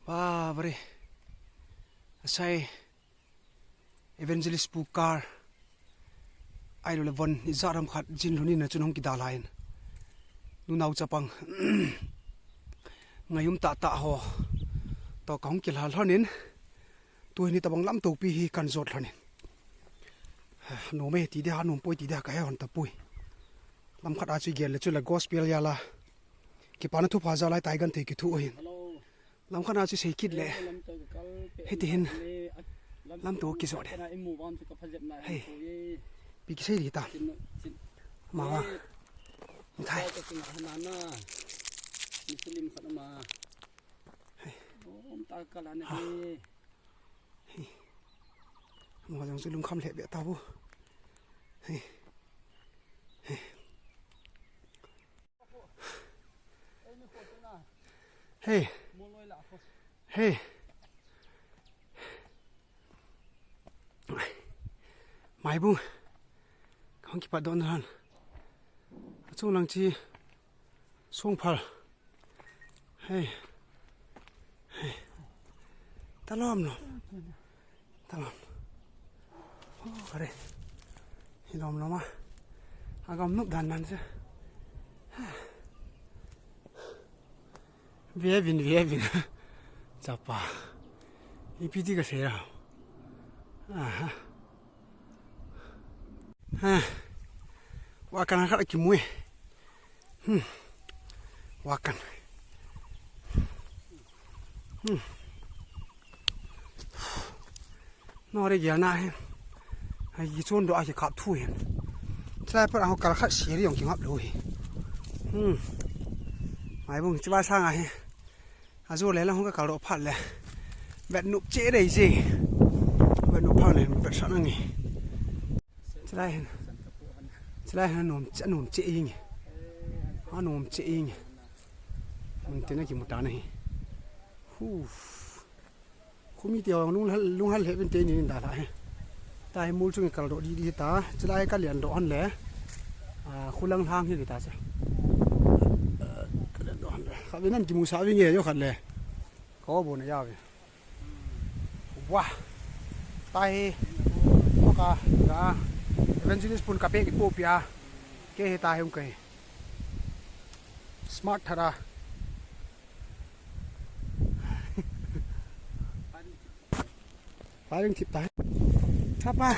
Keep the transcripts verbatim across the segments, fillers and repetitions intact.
Pa vare. Asai Evangelist Pu Kar. Ai lo le von ijat ham khat jin lhun in a chun hung kidalha in. Nunau chapang. Ngaiyum tahtah ho. To ka hung kilha lhon in. Tuhin hitabang lamtopi hi kan jot lhon in. Nom e ti dia, nom poi ti dia ka he lhon tapoi. Lam khat a chu igel le chu le gospel jal a. Kipana thupha jal a tai genthei kithu ahin. Lam khat a chu sei kit le. Hiti hin. Lamto kijot e. Hei. Pi kisei di ta. Ma va. Thai. Hei. Mo jong chu lungkham lheh beh tau. Hei. Hei. Hei. Hei. Maibung. Ka hung kipat doh na lhon. Achung lang chi. Songphal. Hei. Hei. Talom lom. Talom. Oh, kare. Hi lom lom a. Agam nup dan dan se. Ve vin, ve vin. Chapa. Ipi ti kasei a. Aha. Ha. Wa kan khat kimu e. Hmm. Wa kan. Hmm. No re gel na he. Hai ki chon do a ki kap thu he. Chulai pat a ho kal khat siri jong kingap lou he. Hmm. Maibung chibai sang a he. Ajo le la hung ka kal doh phat le. Vet nup che dei je. Vet nup phat le vet sa na nge. Chulai hin. Chulai hin nom che, nom che inge. Anom che inge. Mun te na kimu ta na hi. Hu. Khumi te jong lunghal, lunghal he ben te ni dalha he. Tahi mol chung kal doh di di ta. Chulai ka lian doh hon le. A, khulang hlang hi ta cha. Ka lian doh hon le. Kha ve nan kimu sa ve nge jo khat le. Ko bo na ya ve. Wa. Tahi. Ko ka ga. Evangelist pun ka pe ki po pia. Ke he tahi um ke. Smart thara. Firing tip ta. Chapa.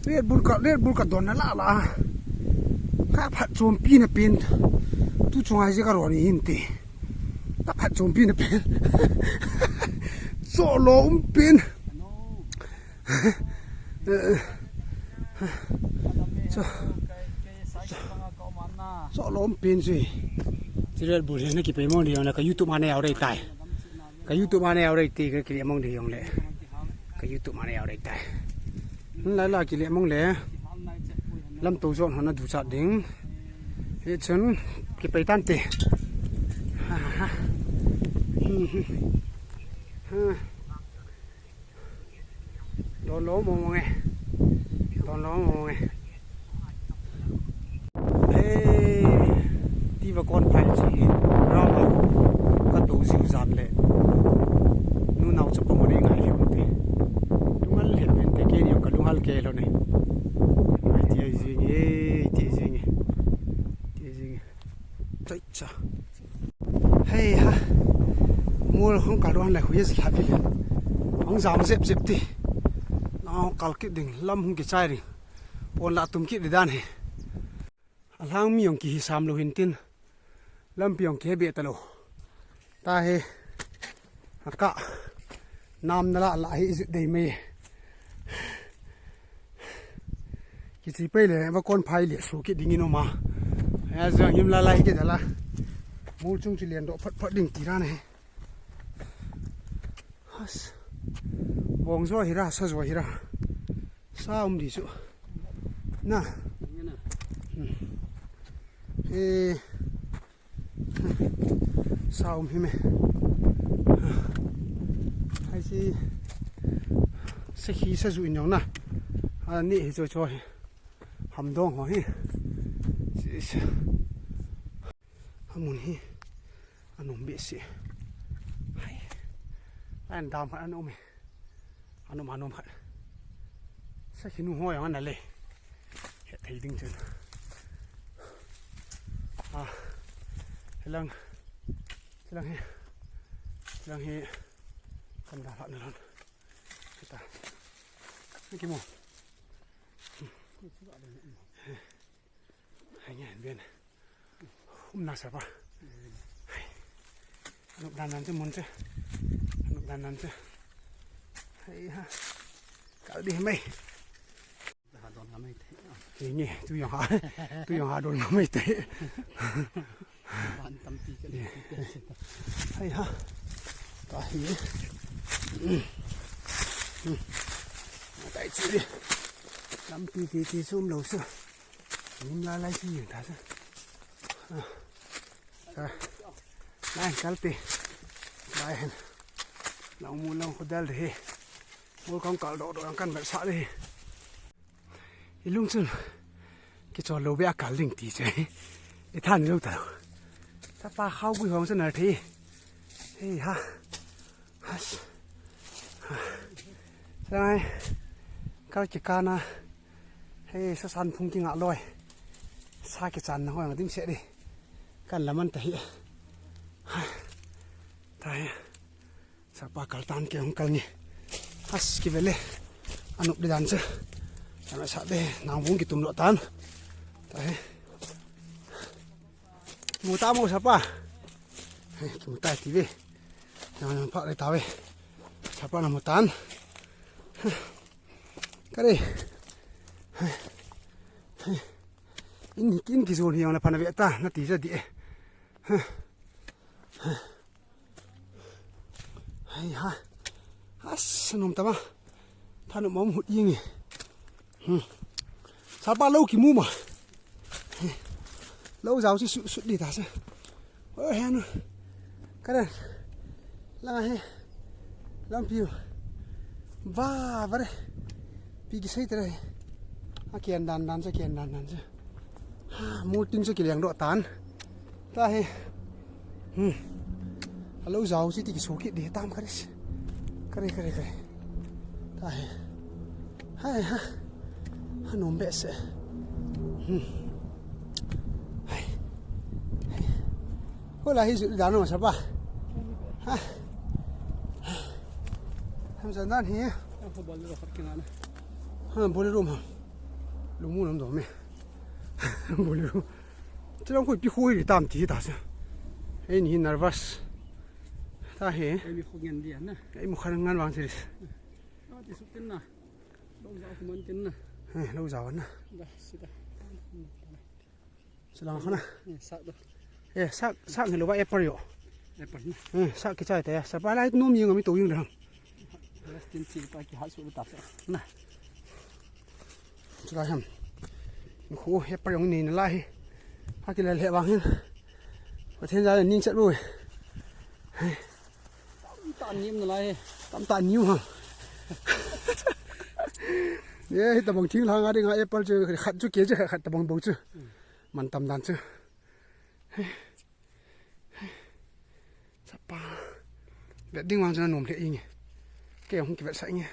Red Bull ka, Red Bull ka don na la la. Ka phat chompi na pen. Tu chunga ji ka ron in te. Ka phat chompi na pen. So lo um pen. So, so, so lo um pen si. Ti Red Bull na ki pe mo di na ka YouTube ma ne au dei tai. Ka YouTube ma ne au dei ti ka kili mong di jong le. Ka YouTube ma ne au dei tai. Lai la kili mong le. Lamto jon hon na du chat ding. Hi chun ki pe tan te. Ha, ha, ha. Hmm, hmm. Ha. Don lo mong mong e. Don lo mong mong e. Ei, ti va kon phai chi. Rama. Ka to jiu jan le. Nunau chapang o nei ngai lheh un te. Lunghal lheh un te, keini jong ka lunghal kei lhon e. Ai ti ai jing e, ti ai jing e. Ti ai jing e. Chai cha. Hei ha. Mol hung kal doh hon le hui jeh lha pi le. Hung jam jep jep ti. Na hung kal kit ding, lam hung kichai ding. Pon la tum kit di dan he. Alhang mi jong kihi sam lou hin tin. Lampi jong kihe be ta lou. Tahi. Aka. Nam na la la hi ijut dei mai. Kichi pei le, va kon phai le, su kit ding in um a. Ahi jong him la la hi kit la. Mol chung chu lian doh phat phat ding ti ra ne. Has. Bong jo hi ra, sa jo hi ra. Sa um di chu. Na. Hmm. Eh. Sa um hi me. Hai si. Sakhi sa ju in jong na. Ani hi choi choi. Hamdong ho hi. Si, si. Amun hi. Anom behseh. Hai. Tain dam khat ana um e. Ana um, ana um khat. Sakhi nu ho jong ana le. Hethei ding chun. A. Hilang. Hilang hi. Hilang hi. Kan da phat na lon. Hita. Kimu. Hai nge, ben. Um na sa pa. Hai. Anop dan nan chu mun chu. Anop dan nan chu. Hai ha. Kal di mai. Ha don ngam mai te. Hi nge, tu jong ha. Tu jong ha don ngam mai te. Van tampi ka le. Hai ha. Ta hi. Hmm. Hmm. Tai chu di. Lampi ti ti sum lo su. Nim la lai si ta sa. Ah. Sa. Lai kal pi. Lai hen. Lang mu lang khu dal de hi. Mol kong kal do do kan vet sa de hi. I lung chun. Kichol lo be a kal ding ti che. I than lo ta. Sa pa khau gui hong sa na thi. Hei ha. Has. Sai. Kal kikana. Hei, sa san phung kinga loi. Sa kichan na hoi ngadim se di. Kan laman ta hi. Ha. Ta hi. Sa pa kal tan ke hung kal nge. Has kivele. Anop di dan se. Ana sa de nang bung kitum lo tan. Ta hi. Kimu ta mo sa pa. Hei, kimu ta ti ve. Nang nang pa le ta ve. Sa pa na mu tan. Kare. In, in kijon hi jong le phan ve ta, na ti ja di e. Hai ha. As, nom ta ma. Thanop ma um hut jing e. Hmm. Sa pa lo kimu ma. Lo jao si su, sut di ta sa. O, he nu. Karen. Langa he. Lampi u. Va, va re. Pi kisei te re. A kian dan dan sa, kian dan dan sa. Ha, mol ting sa kiliang do tan. Ta he. Hmm. A lo jao si ti kisu kit di tam kare si. Kare, kare, kare. Ta he. Hai ha. Ha nom behseh. Hmm. Hai. Hai. Hola hi ju dan lo sa pa. Ha. Ham jan dan hi. Ha, Bolero ma. Lu mu lam do me. Bolero. Chilang koi pi khoi ri tam ti ta sa. Ei ni nervous. Ta he. Ei mi khu ngen dia na. Ei mu khan ngan vang series. Ah, ti suk tin na. Lo jao khu man tin na. Eh, lo jao na. Da, sida. Chilang khana. Eh, sa da. Eh, sa, sa ngi lo ba apple yo. Apple na. Eh, sa kichai ta ya. Sa pa lai nom ying mi to ying da. Tin chi pa ki ha su ta sa. Na. Chulai ham. Khu he pa jong nei nalai hi. Ha kilal he vang hin. Pathen ja ning chat bu. Tam ta nim nalai hi. Tam ta niu ha. Ye, hi tabang thinglhang a dinga apple chu khat chu ke chu khat tabang bou chu. Man tam dan chu. Sa pa. Vet ding vang chu na nom le inge. Ke hung kivet sa inge.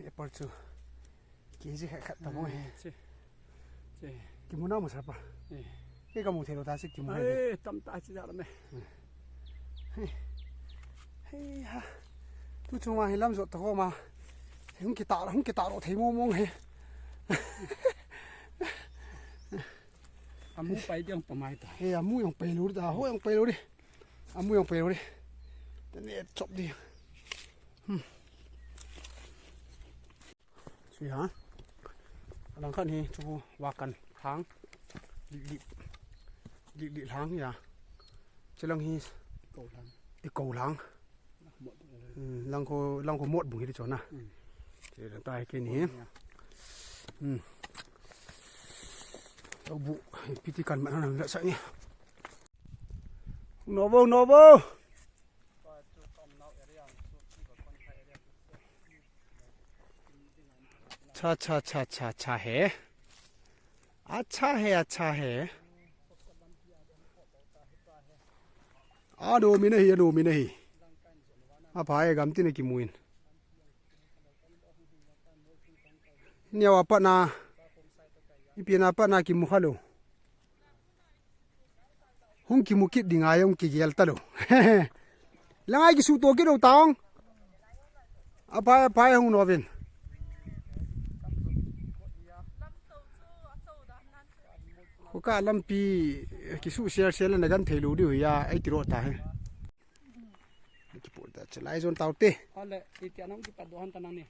Apple chu. Kg khat khat ta mo he. Che. Che. Kimu na mo sa pa. Eh. Ke kamu thei lo ta si kimu he. Eh, tam ta chi ja la me. He. He ha. Tu chung ma hi lam jot ta ko ma. Hung kita, hung kita ro thei mo mo he. Amu pai diang pa mai ta. He, amu jong pai lo di ta, ho jong pai lo di. Amu jong pai lo di. Tene chop di. Hmm. Sui ha. Alang khat hi chu wa kan hang. Li, li. Li, li hang ya. Chilang hi. Ko hang. I ko hang. Hmm, langkho, langkho mot bung hi di chona. Hmm. Che dang tai ke ni. Hmm. Tau bu, piti kan man na sa ni. Novo, novo. Cha, cha, cha, cha, cha he. Acha he, acha he. Ano mi nahi, ano mi nahi. Aphai gam tin a kimu in. Niawa patna, ipi na patna kimu kha lou. Hung kimu kit ding a hung kigel ta lou. Langai kisu to kit lou tang. Aphai, aphai hung novin. Khuka lampi kisu sel sel na gan thei lou diu hi a, ei tiro ta he. Kipu ta chalai zon tau te. Ale, iti anong kipat dohan tanang ni.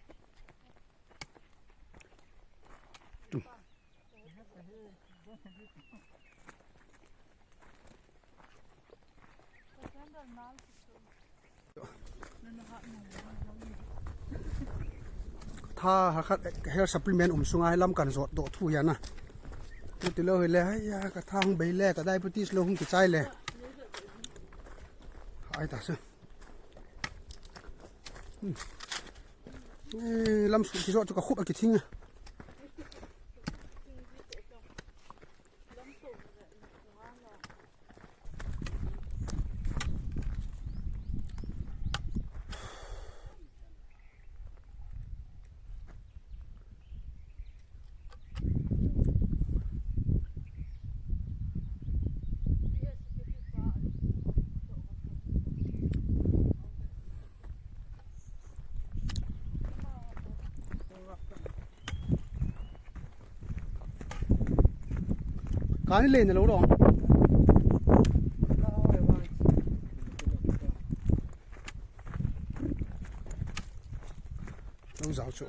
Tha hakhat, eh, health supplement um sunga hi lam kan jot doh thu hi ana. Tu ti lou hi le, ai ya, ka tha hung bei le, ka diabetes lou hung kichai le. Ai ta se. Hmm. Eh, lam su kijot chu ka khup a kithing a. Kani le na lo dong. Lo zau chu.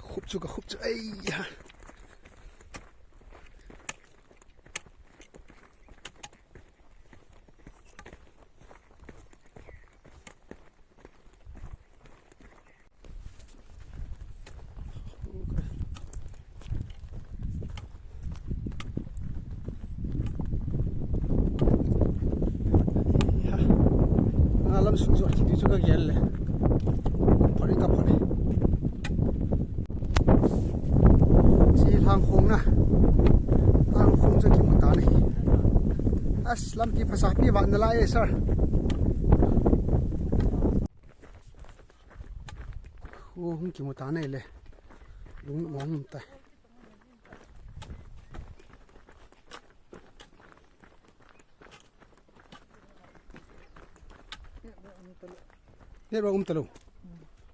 Khup chu ka khup chu. Ai ya. Alam sung jot kiti chu ka gel le. Phari ka phari. Chi lang khong na. Lang khong chu kimu ta ni. As lampi phasa pi va na lai sir. Khu hung kimu ta nei le. Lung mo hung ta. Network um ta lou.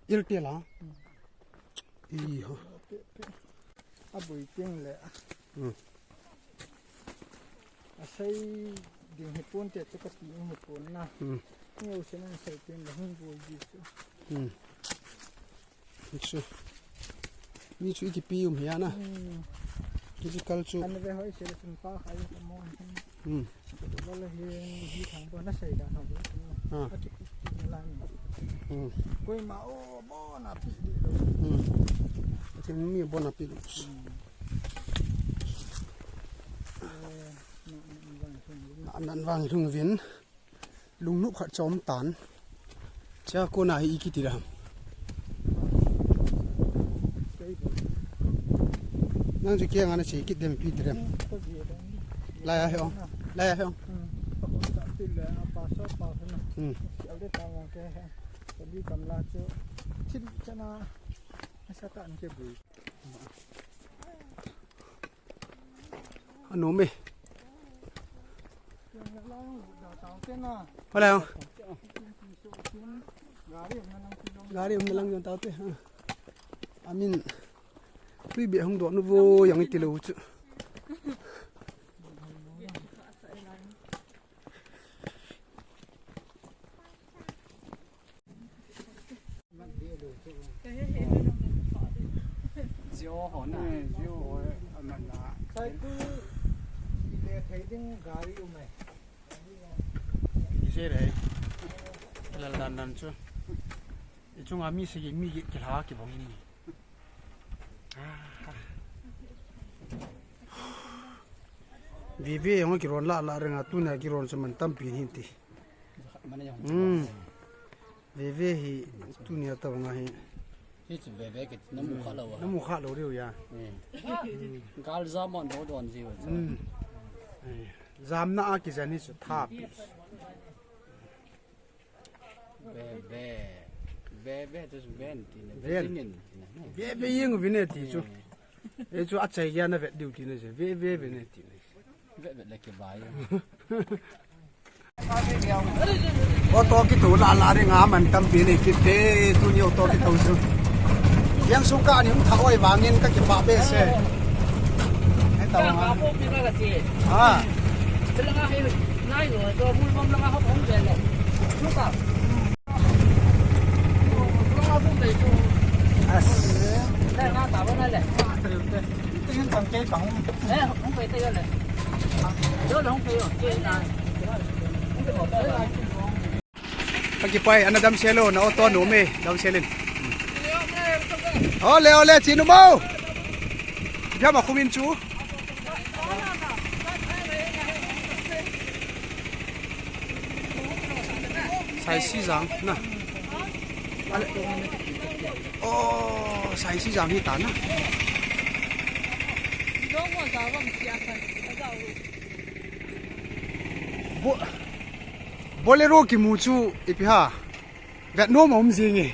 Airtel a. I ho. A bui ting le. Hmm. A sei ding hi pon te chu ka ti hi pon na. Hmm. Ni u sen an sei ten la hung bui ji chu. Hmm. Chu. Ni chu i kipi um hi ana. Hmm. Physical chu. An ve hoi se le chun pa khai ka mo. Hmm. Wala hi, hi thang bo na sei da thang bo. Ah. A ki, ki, ki na la ni. Hmm. Koima o bo na pi di lo. Hmm. Pathen mi bo na pi lo. Hmm. Eh, na, na, na vang thung vin. Na, na vang thung vin. Lungnop khat chom tan. Cha kona hi i kiti ram. Nang chu kiang ana che kit dem pi ti dem. Lai a he ong. Lai a he ong. Hmm. Anom e. Hola. Gari um na lang yon tau te. Amin. Tui bia hung doh nu vo yang i ti lou chu. Zio ho na. Eh, zio ho, eh, aman na. Sai tu ile thei ding gari um e. Kise re. Lal dan dan chu. I chunga mi sagi mi gi kilha kibong ni. Vive jong kiron la la renga tuna kiron chu man tampi hin ti. Hmm. Vive hi tunia tabang a hi. Hichu veve kiti, namu kha lou a. Namu kha lou diu a. Eh. Gal jam on do don ji wa. Hmm. Eh. Jamna a kijen hichu tha pi. Veve. Veve, tu ven ti na. Ven. Veve yen uvin e ti chu. Eh. Hichu achai geiya navet diu ti na je. Veve, veve ne ti na. Vet vet le kivai. Auto kitoh lah lah ding a man tampi nei kit e, tuni auto kitoh chu. Yang suka ni hung thah oi vangin kakipah behseh. Hei ta vang a. Ha. As. Kakipai, ana damsel o, na auto nom e, damsel in. Ole, ole, chinu mo. Ipi ham a khum in chu. Saisijang na. Ale. Oh, Saisijang hi ta na. Bo-, Bolero kimu chu ipi ham. Vet nom a um jing e.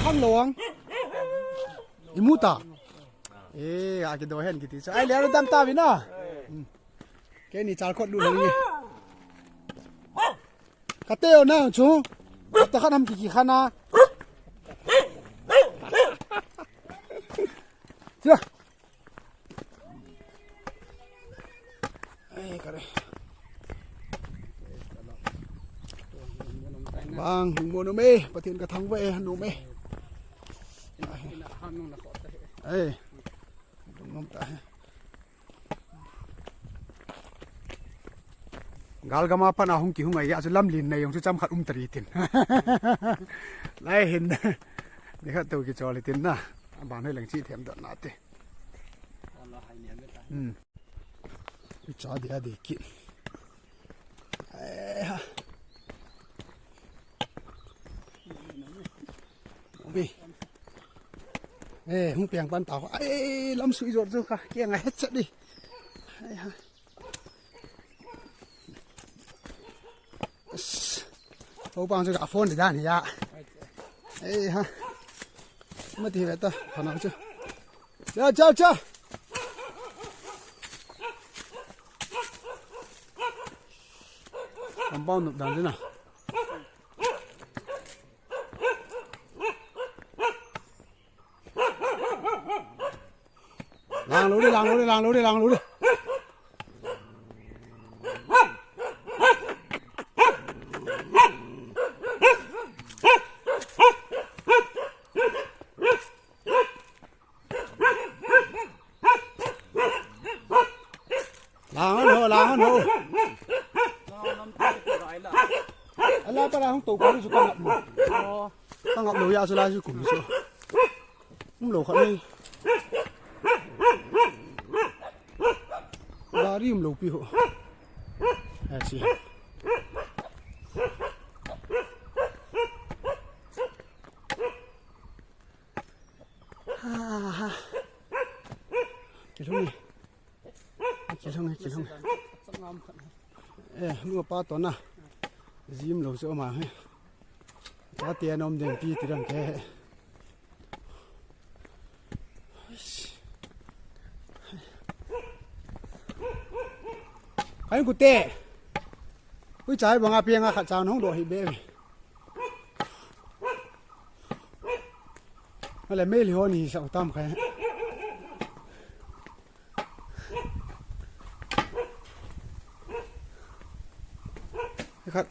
Kham lou ang. Imu ta. Eh, akido hen kiti. Ai, le dam ta vin a. Hmm. Keini chal khot lut lou ni. Kate o na chu. Kate khan ham kiki khan a. Tira. Ai, kare. Bang, hung mo nom e, Pathen ka thangvah e, nom e. Ai. Nom ta he. Gal gam a pat a hung kihung a, ya chu lamlen nei jong chu chomkhat um tari tin. Lai hin. Ni khat to kichol tin na. Aban hoi leng chi them dot na te. Hmm. Cha dia de ki. Eh, ha. Bi. Eh, hung piang pan tao. Ai, lam sui jot jo kha. Kiang a het chat di. Ai ha. Ho pang chu ka phone di dan ya. Ai ha. Ma ti ve ta, phone chu. Cha, cha, cha. Compound nop dan chu na. Lang lou di, lang lou di, lang lou di, lang lou di. Lang hon ho, lang hon ho. Ala pa la hung to ko su ka ngap. Ka ngap lou ya su la su kum su. Um lou khat nei. Gari um lou pi ho. Ha chi. Ha ha. Kilhung. Kilhung, kilhung. Eh, nu pa to na. Jim lou chu ma he. Chate nom den pi ti ram ke. Ai ku te. Ui chai banga pi nga khat chang hung do hi be. Ale mei li ho ni sa utam khai. khat.